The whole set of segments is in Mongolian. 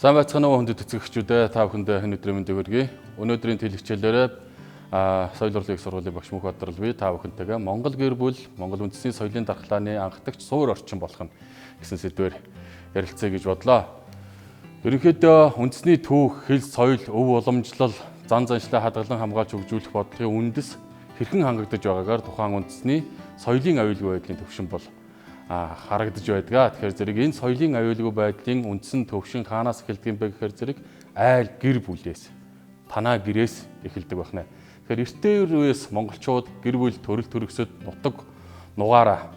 Сайн байцгаана уу, хүндэт үзэгчдээ, та бүхэндээ энэ өдрийн мэндийг хүргэе. Өнөөдрийн тэл хичээлээрээ соёл урлагийн сургуулийн багш Мөнх Бадрал би та бүхэнтэйгээ Монгол гэр бүл, Монгол үндэсний соёлын дархлааны анхдагч суур орчин болох нь гэсэн сэдвээр ярилцъя гэж бодлоо. Ерөнхийдөө үндэсний түүх, хэл, соёл, өв уламжлал, зан заншлаа хадгалан хамгаалж хөгжүүлэх бодлогын үндэс хэрхэн хангагдаж байгаагаар тухайн үндэсний соёлын аюулгүй байдлын түвшин бол харагдаж байдаг. Тэгэхээр зэрэг энэ соёлын аюулгүй байдлын үндсэн төвшин хаанаас эхэлдэг юм бэ гэхээр зэрэг айл гэр бүлээс, танаа гэрээс эхэлдэг байна. Тэгэхээр эртээ үеэс монголчууд гэр бүл төрөл төрөксөд нутаг нугаараа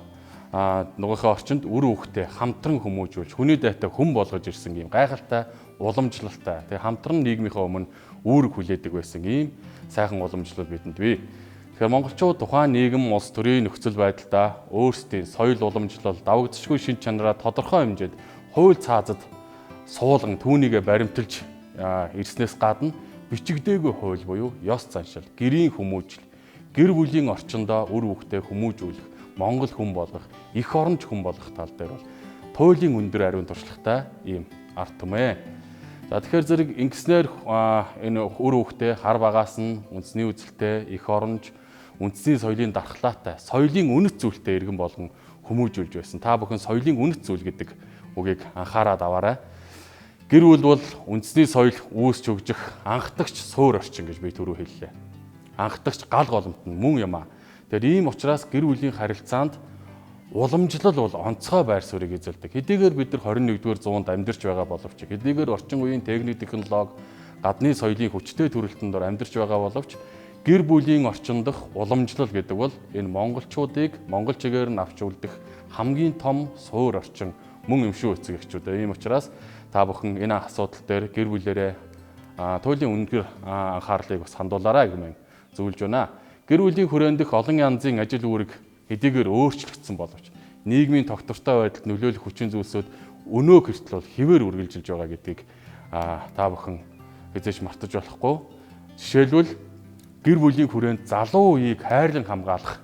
нугийнхаа орчинд үр хүүхдээ хамтран хүмүүжүүлж, хүний дайтай хүн болгож ирсэн юм гайхалтай уламжлалтай. Тэгээ хамтран нийгмийнхээ өмнө үүрэг хүлээдэг байсан ийм сайхан уламжлал бидэнд бий. Тэгэхээр монголчууд тухайн нийгэм улс төрийн нөхцөл байдалдаа өөрсдийн соёл уламжлал, давагдшгүй шинж чанараа тодорхой хэмжээнд хууль цаазад суулган түүнийгээ баримталж ирснээс гадна бичигдээгүй хууль буюу ёс заншил, гэрийн хүмүүжил, гэр бүлийн орчиндоо үр хүүхдээ хүмүүжүүлэх, монгол хүн болгох, эх оронч хүн болгох тал дээр бол туйлын өндөр ариун туршлагатай ийм ард түмээ. За, тэгэхээр зэрэг ингэснээр энэ үр хүүхдээ хар багаас нь үндэсний үзэлтэй, эх оронч, үндэсний соёлын дархлаатай, соёлын үнэт зүйлтэй иргэн болгон хүмүүжүүлж байсан. Та бүхэн соёлын үнэт зүйл гэдэг үгийг анхаарад аваарай. Гэр бүл бол үндэсний соёл үүсч хөгжих анхдагч суур орчин гэж би түрүү хэллээ. Анхдагч гал голомт нь мөн юм аа. Тэгэхээр ийм учраас гэр бүлийн харилцаанд уламжлал бол онцгой байр суурийг эзэлдэг. Хэдийгээр бид нар 21-р зуунд амьдарч байгаа боловч, хэдийгээр орчин үеийн техник, технологи, гадны соёлын хүчтэй төрөлтөнд дор амьдарч байгаа боловч гэр бүлийн орчин дох уламжлал гэдэг бол энэ монголчуудыг монгол чигээр нь авч үлдэх хамгийн том суур орчин мөн юм шүү, эцэг эхчүүдээ. Ийм учраас та бүхэн энэ асуудал дээр гэр бүлээрээ туйлын үнэхээр анхаарлыг бас хандуулаарай гэмээр зөвлөж байна. Гэр бүлийн хүрээнд дэх олон янзын ажил үүрэг хэдийгээр өөрчлөгдсөн боловч нийгмийн тогтвортой байдалд нөлөөлөх хүчин зүйлсүүд өнөө хүртэл бол хэвээр үргэлжилж байгаа гэдгийг та бүхэн хэзээ ч мартаж болохгүй. Жишээлбэл, гэр бүлийн хүрээнд залуу үеийг хайрлан хамгаалах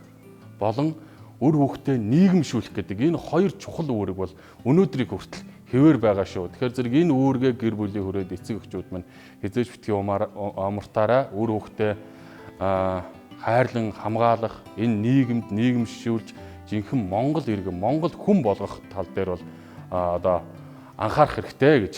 болон үр хүүхдээ нийгэмшүүлэх гэдэг энэ хоёр чухал үүрэг бол өнөөдрийг хүртэл хэвээр байгаа шүү. Тэгэхээр зэрэг энэ үүргээ гэр бүлийн хүрээнд эцэг эхчүүд минь хэзээ ч битгий омуртаараа үр хүүхдээ хайрлан хамгаалах, энэ нийгэмд нийгэмшүүлж жинхэнэ монгол иргэн, монгол хүн болгох тал дээр бол одоо анхаарах хэрэгтэй гэж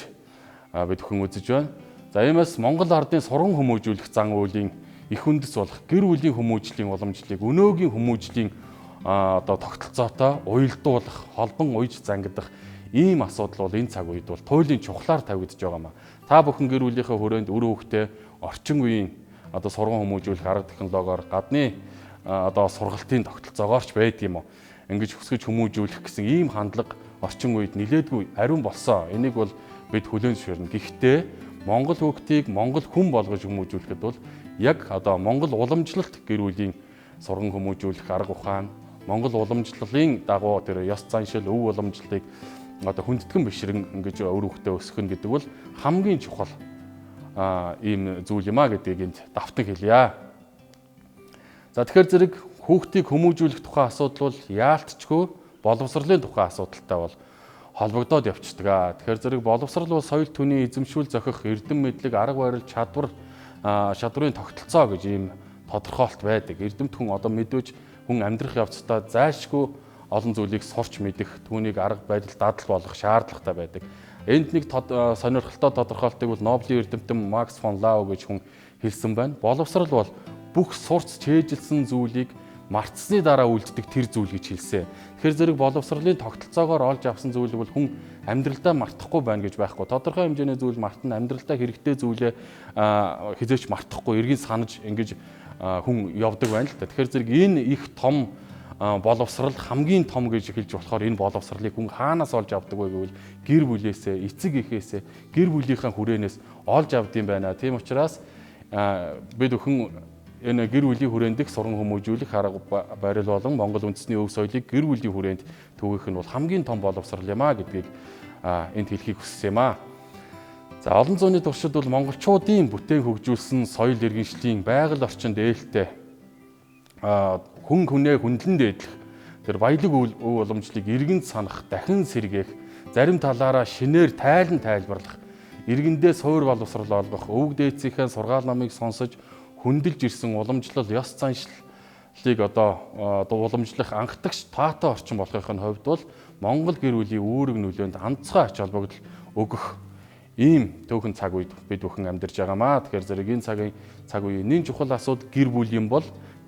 бид бүхэн үзэж байна. За, иймээс Монгол ардын сурган хүмүүжүүлэх зан үйлийн их үндэс болох гэр бүлийн хүмүүжлийн уламжлалыг өнөөгийн хүмүүжлийн одоо тогтолцоотой уялдуулах, холбон уяж зангидах ийм асуудал бол энэ цаг үед бол туйлын чухлаар тавигдж байгаа маа. Та бүхэн гэр бүлийнхээ хүрээнд үр хүүхдээ орчин үеийн одоо сурган хүмүүжүүлэх арга технологиор, гадны одоо сургалтын тогтолцоогоор ч байдаг юм уу, ингэж өсгөж хүмүүжүүлэх гэсэн ийм хандлага орчин үед нилээдгүй ариун болсон. Энийг бол бид хүлээн зөвшөөрнө. Гэхдээ монгол хүүхдийг монгол хүн болгож хүмүүжүүлэхэд бол яг одоо монгол уламжлалт гэр бүлийн сурган хүмүүжүүлэх арга ухаан, монгол уламжлалын дагуу тэр ёс заншил, өв уламжлалыг одоо хүндэтгэн бишрэн ингэж үр хүүхдээ өсгөх нь гэдэг бол хамгийн чухал ийм зүйл юм а гэдгийг энд давтан хэлье. За, тэгэхээр зэрэг хүүхдийг хүмүүжүүлэх тухай асуудал бол яалтчгүй боловсролын тухай асуудалтай бол холбогдоод явцдаг. Тэгэхээр зэрэг боловсрол бол соёл түүний эзэмшүүл зохих эрдэм мэдлэг, арга барил, чадвар, шадрын тогтолцоо гэж ийм тодорхойлт байдаг. Эрдэмт хүн одоо мэдвэж хүн амьдрах явцдаа зайлшгүй олон зүйлийг сурч мэдэх, түүнийг арга байдал дадал болгох шаардлагатай байдаг. Энд нэг сонирхолтой тодорхойлтыг бол Нобелийн эрдэмтэн Макс фон Лау гэж хүн хэлсэн байна. Боловсрол бол бүх сурч чэйжилсэн зүйлийг мартсны дараа үлддэг тэр зүйл гэж хэлсэн. Тэгэхээр зэрэг боловсролын тогтолцоогоор олж авсан зүйлийг бол хүн амьдралдаа мартахгүй байна гэж байхгүй. Тодорхой хэмжээний зүйл мартна, амьдралдаа хэрэгтэй зүйлээ хэзээ ч мартахгүй, эргэн санаж ингэж хүн явдаг байна л да. Тэгэхээр зэрэг энэ их том боловсрал хамгийн том гэж хэлж болохоор энэ боловсролыг хүн хаанаас олж авдаг вэ гэвэл гэр бүлээсээ, эцэг эхээсээ, гэр бүлийнхээ хүрээнээс олж авд юм байна. Тийм учраас бид бүхэн энэ гэр бүлийн хүрээнд их сурган хүмүүжүүлэх арга барил болон Монгол үндэсний өв соёлыг гэр бүлийн хүрээнд түгээх нь бол хамгийн том боловсрал юм а гэдгийг энд хэлэхийг хүссэн юм а. За, олон зууны туршид бол монголчуудын бүтээн хөгжүүлсэн соёл иргэншлийн байгаль орчинд ээлтэй хүн хүнээ хүндлэн дээдлэх тэр баялаг өв уламжлалыг эргэн санах, дахин сэргээх, зарим талаараа шинээр тайлан тайлбарлах Иргэндээ суур боловсрол олгох, өвөг дээдсийнхээ сургаал номыг сонсож хөндлөж ирсэн уламжлал ёс заншлыг одоо уламжлах анхдагч таатай орчин болохын хувьд бол Монгол гэр бүлийн үүрэг нөлөөнд онцгой ач холбогдол өгөх ийм төөхөн цаг үед бид бүхэн амьдарч байгаамаа. Тэгэхээр зэрэг энэ цагийн цаг үеийн нэг чухал асуудал гэр бүл юм бол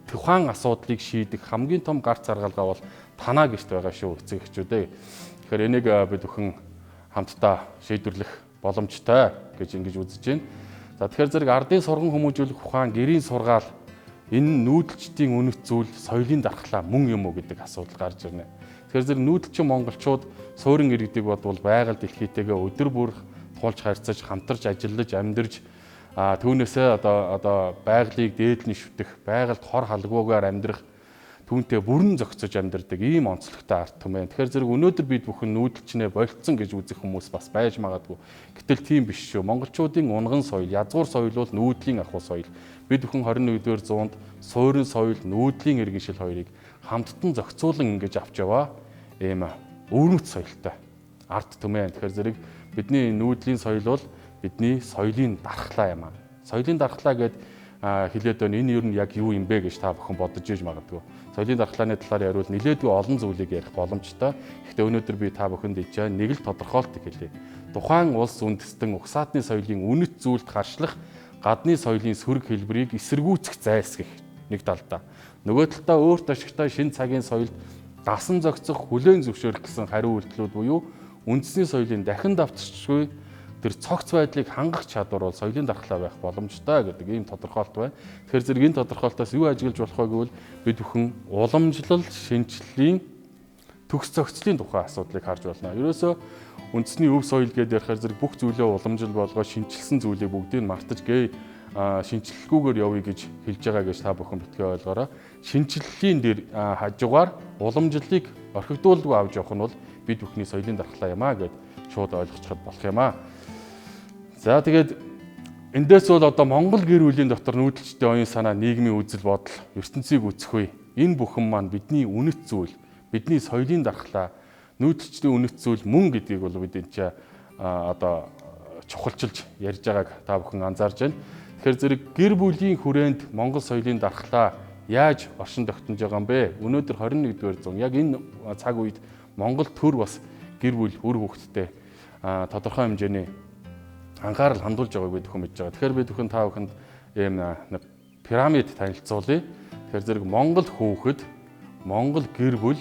тухайн асуудлыг шийдэх хамгийн том гарц аргалгаа бол танаа гэрт байгаа шүү, эцэг эхчүүдээ. Тэгэхээр энийг бид бүхэн хамтдаа шийдвэрлэх боломжтой гэж ингэж үзэж байна. За тэгэхээр зэрэг ардын сурган хүмүүжүүлэх ухаан, гэрийн сургаал энэ нүүдэлчдийн үнэт зүйл соёлын дархлаа мөн юм уу гэдэг асуудал гарч ирнэ. Тэгэхээр зэрэг нүүдэлчин монголчууд суурин иргэдэг бодвол байгаль дэлхийтэйгээ өдөр бүр тулж харьцаж, хамтарч ажиллаж, амьдарч түүнээсээ одоо байгалийг дээдлэн шүтэх, байгальд хор халгуугаар амьдрах, түүнтэй бүрэн зохицож амьдардаг ийм онцлогтой ард түмэн. Тэгэхээр зэрэг өнөөдөр бид бүхэн нүүдэлчнээ болцсон гэж үзэх хүмүүс бас байж магадгүй. Гэтэл тийм биш шүү. Монголчуудын унган соёл, язгуур соёл бол нүүдлийн ахуй соёл. Бид бүхэн 21-р зуунд суурин соёл, нүүдлийн иргэншил хоёрыг хамттан зохицуулан ингэж авч яваа ийм өвөрмөц соёлтой ард түмэн. Тэгэхээр зэрэг бидний нүүдлийн соёл бол бидний соёлын дархлаа юм аа. Соёлын дархлаа гэд хэлээд байна. Энэ ер нь яг юу юм бэ гэж та бүхэн бодож иж магадгүй. Соёлын дархлааны талаар яриул нэлээдгүй олон зүйлийг ярих боломжтой. Гэхдээ өнөөдөр би та бүхэнд ичээ нэг л тодорхойлтыг хэлье. Тухайн улс үндэстэн угсаатны соёлын үнэт зүйлд харшлах гадны соёлын сөрөг хэлбэрийг эсэргүүцэх зайлсхийх нэг талдаа. Нөгөө талдаа өөрт ашигтай шинэ цагийн соёлд дасан зохицох, хүлээн зөвшөөрөх гэсэн хариу үйлдэлүүд буюу үндэсний соёлын дахин давтчихгүй тэр цогц байдлыг хангах чадвар бол соёлын дархлаа байх боломжтой гэдэг ийм тодорхойлт байна. Тэгэхээр зэрэг энэ тодорхойлтоос юу ажиглаж болох вэ гэвэл бид бүхэн уламжлал шинжлэлийн төгс зохицлын тухай асуудлыг харж байна. Ерөөсөө үндэсний өв соёл гэдээ ярихаар зэрэг бүх зүйлээ уламжлал болгоо шинжилсэн зүйлийг бүгдийг мартаж гээ шинжлэлгүйгээр явъя гэж хэлж байгаа гэж та бүхэн битгий ойлгоорой. Шинжлэлийн дээр хажуугаар уламжлалыг орхигдуулдаггүй авч явах нь бол бид бүхний соёлын дархлаа юм а гэд шууд ойлгочиход болох юм а. За тэгээд эндээс бол одоо Монгол гэр бүлийн дотор нүүдэлчдийн оюун санаа, нийгмийн үзэл бодол, ертөнцийг үзэх үе. Энэ бүхэн маань бидний үнэт зүйл, бидний соёлын дархлаа, нүүдэлчдийн үнэт зүйл мөн гэдгийг бол бид энэ ч одоо чухалчилж ярьж байгааг та бүхэн анзаарч байна. Тэгэхээр зэрэг гэр бүлийн хүрээнд Монгол соёлын дархлаа яаж оршин тогтнож байгаа юм бэ? Өнөөдөр 21-р зуун яг энэ цаг үед Монгол төр бас гэр бүл үр хүүхэдтэй тодорхой хэмжээний анхаарал хандуулж байгааг бид бүхэн мэдж байгаа. Тэгэхээр бид бүхэн та бүхэнд ийм нэг пирамид танилцуулъя. Тэгэхээр зэрэг Монгол хүүхэд, Монгол гэр бүл,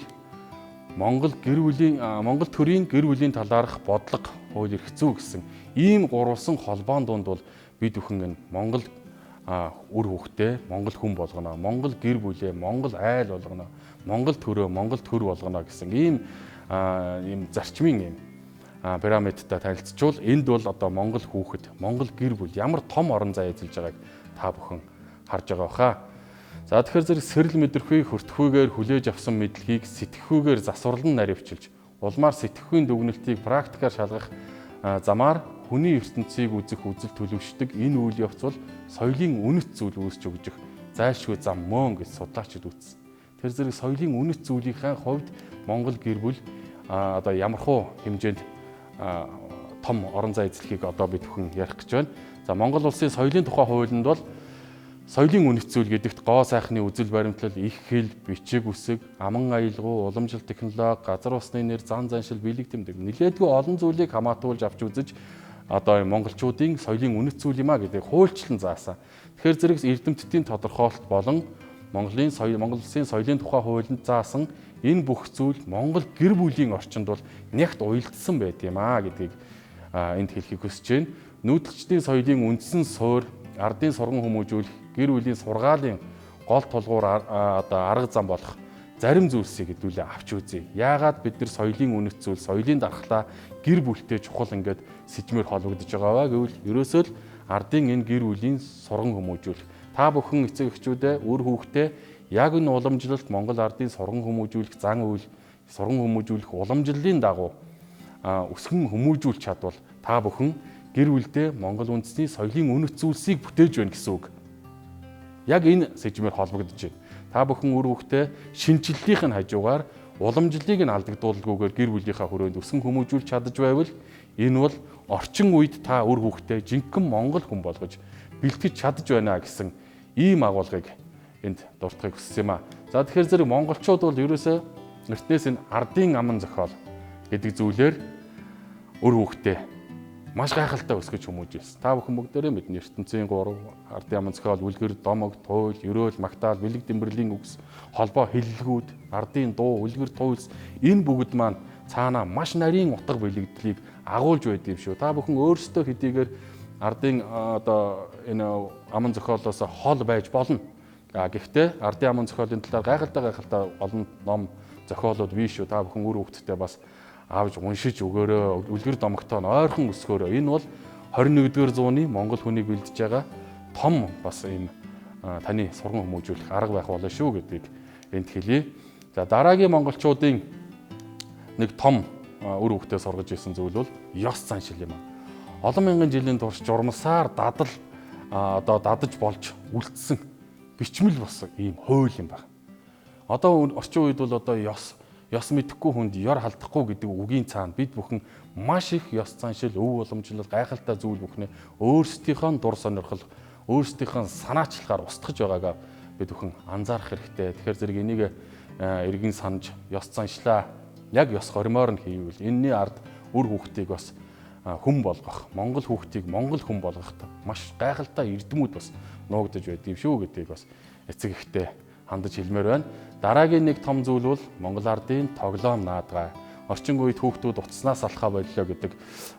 Монгол гэр бүлийн Монгол төрийн гэр бүлийн талаарх бодлого, хууль эрх зүй гэсэн ийм гурвалсан холбоон дунд бол бид бүхэн энэ Монгол үр хүүхдээ Монгол хүн болгоно, Монгол гэр бүлээ Монгол айл болгоно, Монгол төрөө Монгол төр болгоно гэсэн ийм ийм зарчмын ийм пирамидтай танилцчвал энд бол одоо Монгол хүүхэд, Монгол гэр бүл ямар том орон зай эзэлж байгааг та бүхэн харж байгаа баха. За тэгэхээр зэрэг сэрэл мэдрэхүй хөртөхүйгээр хүлээж авсан мэдлэгийг сэтгэхүйгээр засварлан наривчилж, улмаар сэтгэхүйн дүгнэлтийг практикаар шалгах замаар хүний ертөнцийг үзэх үзэл төлөвшдөг энэ үйл явц бол соёлын үнэт зүйл үүсч өгөх зайлшгүй зам мөн гэж судлаачид үзсэн. Тэр зэрэг соёлын үнэт зүйлийнхээ хувьд Монгол гэр бүл одоо ямархуу хэмжээнд том орон зай эзлэхийг одоо бид бүхэн ярих гэж байна. За Монгол улсын соёлын тухай хуулинд бол соёлын үнэт зүйл гэдэгт гоо сайхны үзэл баримтлал, их хэл, бичиг үсэг, аман аялгау, уламжлалт технологи, газар усны нэр, зан заншил, бэлэг тэмдэг нэлээдгүй олон зүйлийг хамаатуулж авч үзэж одоо монголчуудын соёлын үнэт зүйл юм а гэдгийг хуульчлан заасан. Тэгэхээр зэрэг эрдэмтдийн тодорхойлолт болон Монголын соёл, Монгол улсын соёлын тухай хуулинд заасан энэ бүх зүйл Монгол гэр бүлийн орчинд бол нягт уялдсан байд юм а гэдгийг энд хэлхийг хүсэж байна. Нүүдэлчдийн соёлын үндсэн суурь, ардын сурган хүмүүжүүлэх, гэр бүлийн сургаалын гол тулгуур одоо арга зам болох зарим зүйлсийг хэдүүлээ авч үзье. Яагаад бид нар соёлын үнэт зүйл, соёлын дархлаа гэр бүлтэй чухал ингээд сэжмээр холбогдож байгаа вэ гэвэл ерөөсөө л ардын энэ гэр бүлийн сурган хүмүүжүүлэх. Та бүхэн эцэг эхчүүдээ, үр хүүхдээ яг энэ уламжлалт Монгол ардын сурган хүмүүжүүлэх зан үйл, сурган хүмүүжүүлэх уламжлалын дагуу өсгөн хүмүүжүүлж чадвал та бүхэн гэр бүлдээ Монгол үндэсний соёлын үнэт зүйлсийг бүтээж байна гэсэн үг. Яг энэ сэжмээр холбогдож байна. Та бүхэн үр хүүхдээ шинжлэлийнх нь хажуугаар уламжлалыг нь алдагдуулгүйгээр гэр бүлийнхаа хүрээнд өсгөн хүмүүжүүлж чадаж байвал Энэ бол орчин үед та үр хүүхдээ жинхэнэ монгол хүн болгож бэлтгэж чадж байна гэсэн ийм агуулгыг энд дуртахыг хүссэн юм а. За, тэгэхээр зэрэг монголчууд бол ерөөсөө эртнээс энэ ардын аман зохиол гэдэг зүйлээр үр хүүхдээ маш гайхалтай өсгөж хүмүүжүүлсэн. Та бүхэн бүгдээрээ мэднэ, ертөнцийн 3 ардын аман зохиол, үлгэр, домог, туйл, ерөөл, магтаал, бэлэг дэмбэрлийн үгс, холбоо хэллэгүүд, ардын дуу, үлгэр туйлс, энэ бүгд маань цаанаа маш нарийн утга бэлэгдлийг агуулж байдаг юм шүү. Та бүхэн өөрсдөө хэдийгээр ардын одоо энэ аман зохиолоос хол байж болно. Гэхдээ ардын аман зохиолын талаар гайхалтай олон ном зохиолууд бий шүү. Та бүхэн үр хөвгтдээ бас авч уншиж өгөөрөө, үлгэр домогтоо ойрхон өсгөөрөө. Энэ бол 21-р зууны монгол хүнийг бэлдэж байгаа том бас ийм таны сурган хүмүүжүүлэх арга байх болно шүү гэдгийг энд хэлье. За, дараагийн монголчуудын нэг том үр хөвгтөө сургаж ирсэн зүйл бол ёс заншил юм аа. Олон мянган жилийн турш журмсаар дадал одоо дадаж болж үлдсэн бичмэл бас ийм хууль юм байна. Одоо орчин үед бол одоо ёс мэдэхгүй хүнд ёр халдахгүй гэдэг үгийн цаана бид бүхэн маш их ёс заншил, өв уламжлал, гайхалтай зүйл бүхнээ өөрсдийнхөө дур сонирхол, өөрсдийнхөө санаачлахаар устгаж байгаагаа бид бүхэн анзаарах хэрэгтэй. Тэгэхээр зэрэг энийг эргэн санаж ёс заншлаа яг ёс горимоор нь хийвэл энэний ард үр хүүхдийг бас хүн болгох, монгол хүүхдийг монгол хүн болгох маш гайхалтай эрдэмүүд бас нуугдаж байдаг юм шүү гэдгийг бас эцэг эхтэй хандаж хэлмээр байна. Дараагийн нэг том зүйл бол Монгол ардын тоглоом наадгаа. Орчин үед хүүхдүүд утаснаас алхаа боллоо гэдэг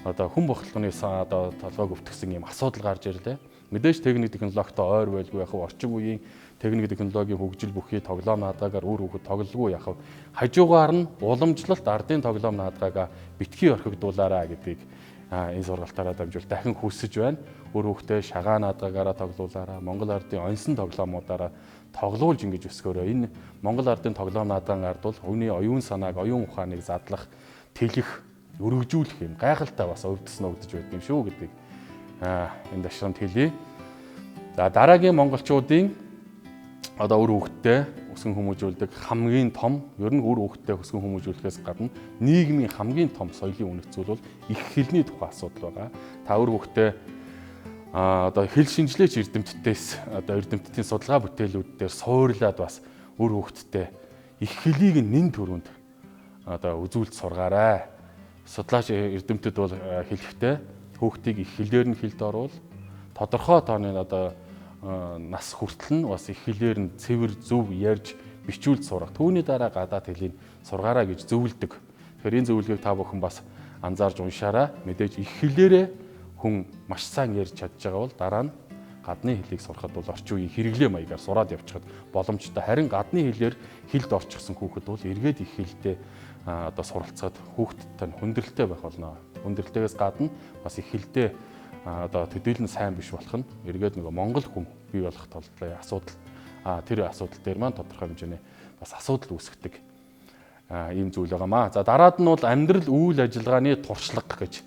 одоо хүн болгоны одоо толгойг өвтгсөн юм асуудал гарч ирлээ. Мэдээж техник технологитой ойр байлгүй яхав, орчин үеийн техник технологийн хөгжил бүхий тоглоом наадгаагаар үр хүүхэд тоглолгүй яхав. Хажуугаар нь уламжлалт ардын тоглоом наадгаагаа битгий орхигдуулаарай гэдгийг энэ сургалтаараа дамжуул дахин хүсэж байна. Үр хүүхдээ шагаан наадгаагаараа тоглуулаарай. Монгол ардын онсон тоглоомуудаараа тоглуулж ингэж өсгөөрөө. Энэ Монгол ардын тоглоом наадгаан ард бол хүний оюун санааг, оюун ухааныг задлах, тэлэх, өргөжүүлэх юм гайхалтай бас өвдөс нуугдж байдаг юм шүү гэдгийг энд ашрамт хэлье. За, дараагийн монголчуудын одоо үр хүүхдтэй өсгөн хүмүүжүүлдэг хамгийн том, ер нь үр хүүхдтэй өсгөн хүмүүжүүлэхээс гадна нийгмийн хамгийн том соёлын үнэт зүйл бол их хэлний тухай асуудал байгаа. Та үр хүүхдтэй одоо хэл шинжилээч эрдэмтдээс одоо эрдэмтдийн судалгаа бүтээлүүд дээр суурлаад бас үр хүүхдтэй их хэлийг нэн төрөнд одоо үзүүлж сургаарай. Судлаач эрдэмтэд бол хэлэхдээ хүүхдийг их хэлээр нь хэлд оруул, тодорхой тооны одоо нас хүртэл нь бас их хэлээр нь цэвэр зөв ярьж бичүүлж сурах. Түүний дараа гадаад хэлийг сургаарай гэж зөвлөдөг. Тэгэхээр энэ зөвлөгөөг та бүхэн бас анзаарж уншаарай. Мэдээж их хэлээрээ хүн маш сайн ярьж чадж байгаа бол дараа нь гадны хэлийг сурахад бол орчин үеийн хэрэглээ маягаар сураад явчихад боломжтой. Харин гадны хэлээр хэлд орчихсон хүүхэд бол эргээд их хэлдээ одоо суралцахад хүүхэдтэй нь хүндрэлтэй байх болно. Хүндрэлтэйгээс гадна бас их хэлдээ одоо төдийлөн сайн биш болох нь эргээд нөгөө монгол хүн бий болох тулд асуудал, тэр асуудал дээр маань тодорхой хэмжээний бас асуудал үүсгэдэг ийм зүйл байгаамаа. За, дараад нь бол амьдрал үйл ажиллагааны туршлага гэж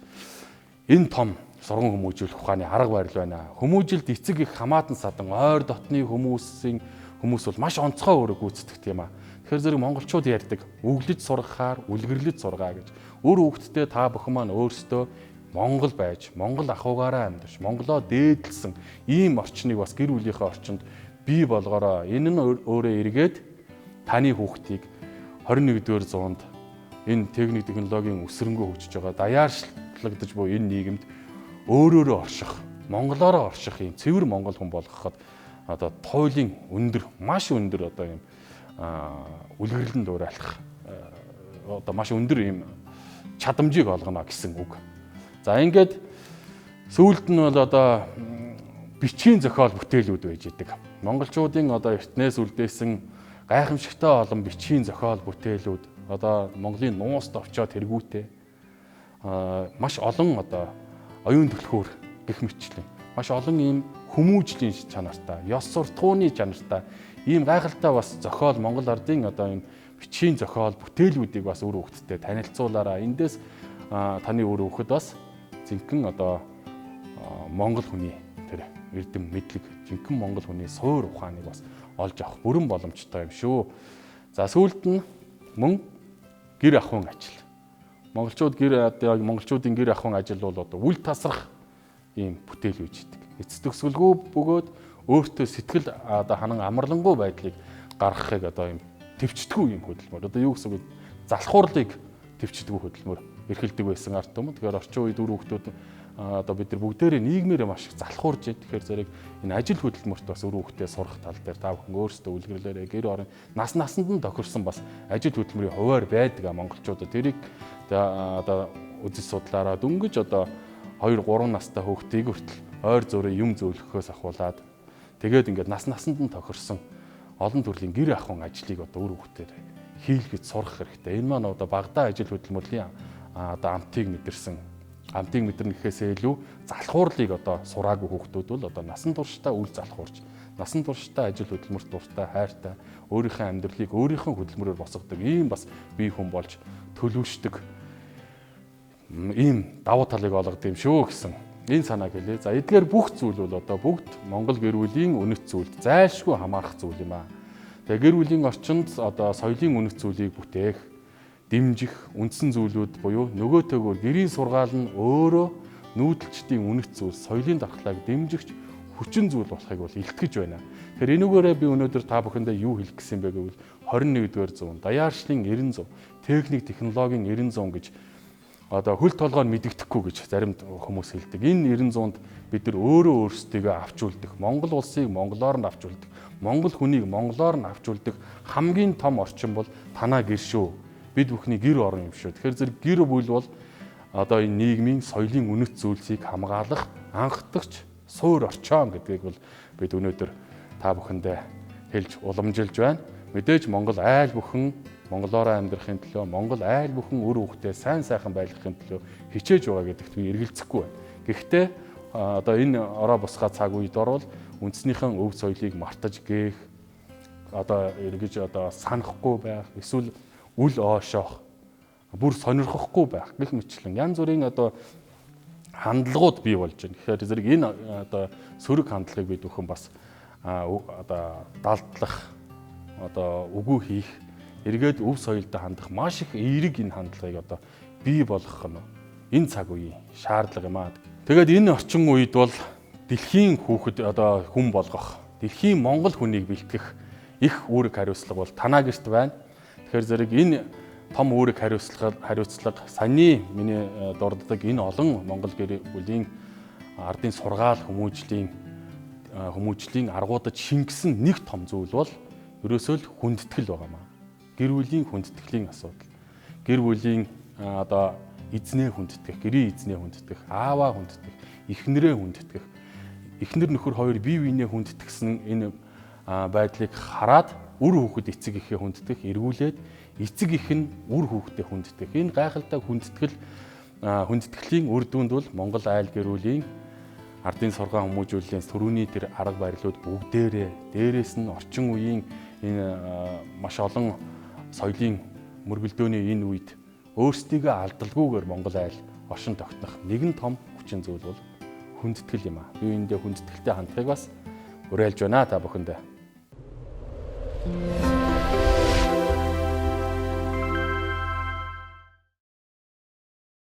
энэ том сурган хүмүүжүүлэх ухааны арга барил байна. Хүмүүжилд эцэг их хамаатан садан ойр дотны хүмүүс бол маш онцгой үүрэг гүйцэтгэдэг юм а. Тэгэхээр зэрэг монголчууд ярьдаг өглөж сургахаар үлгэрлэж сургаа гэж. Үр хүүхдтэй та бүхэн маань өөрсдөө Монгол байж, Монгол ахуйгаараа амьдарч, Монголоо дээдэлсэн ийм орчныг бас гэр бүлийнхээ орчинд бий болгороо. Энэ нь өөрөө эргээд таны хүүхдийг 21-р зуунд энэ техник технологийн өсрөнгөө хөгжиж байгаа даяаршлагдаж буй энэ нийгэмд өөрөөрөө орших, монголоороо орших ийм цэвэр монгол хүн болгоход одоо туйлын өндөр, маш өндөр одоо ийм үлгэрлэн дуурайлах одоо маш өндөр ийм чадамжийг олгоно гэсэн үг. За, ингээд сүүлд нь бол одоо бичгийн зохиол бүтээлүүд байж идэг. Монголчуудын одоо эртнээс үлдээсэн гайхамшигтай олон бичгийн зохиол бүтээлүүд одоо Монголын нуус товчоо тэргүүтээ маш олон одоо оюун түлхүүр гэх мэтчлэн маш олон ийм хүмүүжлийн чанартай, ёс суртахууны чанартай ийм гайхалтай бас зохиол Монгол ардын одоо ийм бичгийн зохиол бүтээлүүдийг бас үр хөвгтдээ танилцуулаарай. Эндээс таны үр хөвгөд бас жинхэнэ одоо монгол хүний тэр эрдэм мэдлэг, жинхэнэ монгол хүний суур ухааныг бас олж авах бүрэн боломжтой юм шүү. За, сүүлд нь мөн гэр ахуйн ажил. Монголчууд гэр одоо монголчуудын гэр ахуйн ажил бол одоо үл тасрах ийм бүтээл үйж идэг. Эц төгсгөлгүй бөгөөд өөртөө сэтгэл одоо ханан амарлангүй байдлыг гаргахыг одоо ийм төвчдгүү юм хөдөлмөр. Одоо юу гэсэн үг залхуурлыг төвчдгүү хөдөлмөр эрхэлдэг байсан ард түмэн. Тэгэхээр орчин үед үр хүүхдүүд одоо бид нар бүгдээрээ нийгмээрээ маш их залхуурж байна. Тэгэхээр зэрэг энэ ажил хөдөлмөрт бас үр хүүхдээ сурах тал дээр та бүхэн өөрсдөө үлгэрлээрээ гэр орон нас насанд нь тохирсон бас ажил хөдөлмөрийн хуваар байдаг монголчуудад. Тэрийг одоо үзэл судлаараа дөнгөж одоо 2 3 настай хүүхдийг хүртэл ойр зургийн юм зөөлөхөөс ахуулаад тэгээд ингээд нас насанд нь тохирсон олон төрлийн гэр ахуйн ажлыг одоо үр хүүхдээр хийлгэж сурах хэрэгтэй. Энэ маань одоо багадаа ажил хөдөлмөрлийн одоо амтыг мэдэрсэн, амтыг мэдэрнэ гэхээсээ илүү залхуурлыг одоо сураагүй хүүхдүүд бол одоо насан туршдаа үл залхуурч, насан туршдаа ажил хөдөлмөрт дуртай, хайртай, өөрийнхөө амьдралыг өөрийнхөө хөдөлмөрөөр босгодог ийм бас бие хүн болж төлөвшдөг ийм давуу талыг олгодог юм шүү гэсэн энэ санааг хэлье. За эдгээр бүх зүйл бол одоо бүгд Монгол гэр бүлийн үнэт зүйлд зайлшгүй хамаарах зүйл юм аа. Тэгээ гэр бүлийн орчинд одоо соёлын үнэт зүйлийг бүтээх, дэмжих үндсэн зүйлүүд буюу нөгөөтэйгөр гэрийн сургаал нь өөрөө нүүдэлчдийн үнэт зүйл, соёлын дархлааг дэмжигч хүчин зүйл болохыг бол илтгэж байна. Тэгэхээр энүүгээрээ би өнөөдөр та бүхэндээ юу хэлэх гэсэн бэ гэвэл 21-р зуун, даяаршлын 90 зуун, техник технологийн 90 зуун гэж одоо хөл толгой нь мэдэгдэхгүй гэж зарим хүмүүс хэлдэг. Энэ 90 зуунд бид нар өөрөө өөрсдийгөө авч үлдэх, Монгол улсыг монголоор нь авч үлдэх, монгол хүнийг монголоор нь авч үлдэх хамгийн том орчин бол танаа гэр шүү. Бид бүхний гэр орон юм шүү. Тэгэхээр зэрэг гэр бүл бол одоо энэ нийгмийн соёлын үнэт зүйлсийг хамгаалах анхдагч суур орчин гэдгийг бол бид өнөөдөр та бүхэндээ хэлж уламжилж байна. Мэдээж Монгол айл бүхэн монголоороо амьдрахын төлөө, Монгол айл бүхэн үр хүүхдээ сайн сайхан байлгахын төлөө хичээж байгаа гэдэгт би эргэлзэхгүй байна. Гэхдээ одоо энэ ороо босгоо цаг үед орвол үндснийхэн өв соёлыг мартаж гээх, одоо эргэж одоо санахгүй байх, эсвэл үл оошоох, бүр сонирхохгүй байх гэх мэтчлэн янз бүрийн одоо хандлагууд бий болж байна. Тэгэхээр зэрэг энэ одоо сөрөг хандлагыг бид бүхэн бас одоо далдлах, одоо үгүй хийх, эргээд өв соёлдо хандах маш их эерэг энэ хандлагыг одоо бий болгох нь энэ цаг үеийн шаардлага юм аа. Тэгээд энэ орчин үед бол дэлхийн хүүхэд одоо хүн болгох, дэлхийн монгол хүнийг бэлтгэх их үүрэг хариуцлага бол танаа гэрт байна. Тэгэхээр зэрэг энэ том үүрэг хариуцлага саяны миний дурддаг энэ олон монгол гэр бүлийн ардын сургаал хүмүүжлийн аргуудад шингэсэн нэг том зүйл бол ерөөсөө л хүндэтгэл байгаа маа. Гэр бүлийн хүндэтгэлийн асуудал. Гэр бүлийн одоо эзнээ хүндэтгэх, гэрийн эзнээ хүндэтгэх, ааваа хүндэтгэх, эхнэрээ хүндэтгэх. Эхнэр нөхөр хоёр бие биенээ хүндэтгсэн энэ байдлыг хараад үр хүүхэд эцэг эхээ хүндэтгэх, эргүүлээд эцэг эх нь үр хүүхдээ хүндэтгэх. Энэ гайхалтай хүндэтгэлийн үр дүнд бол Монгол айл гэр бүлийн ардын сургаал хүмүүжүүллийн төрөүний тэр арга барилууд бүгдээрээ дээрээс нь орчин үеийн энэ маш олон соёлын мөргөлдөөний энэ үед өөрсдийгөө алдалгүйгээр Монгол айл оршин тогтнох нэгэн том хүчин зүйл бол хүндэтгэл юм аа. Би үүндээ хүндэтгэлтэй хандахыг бас уриалж байна та бүхэндээ.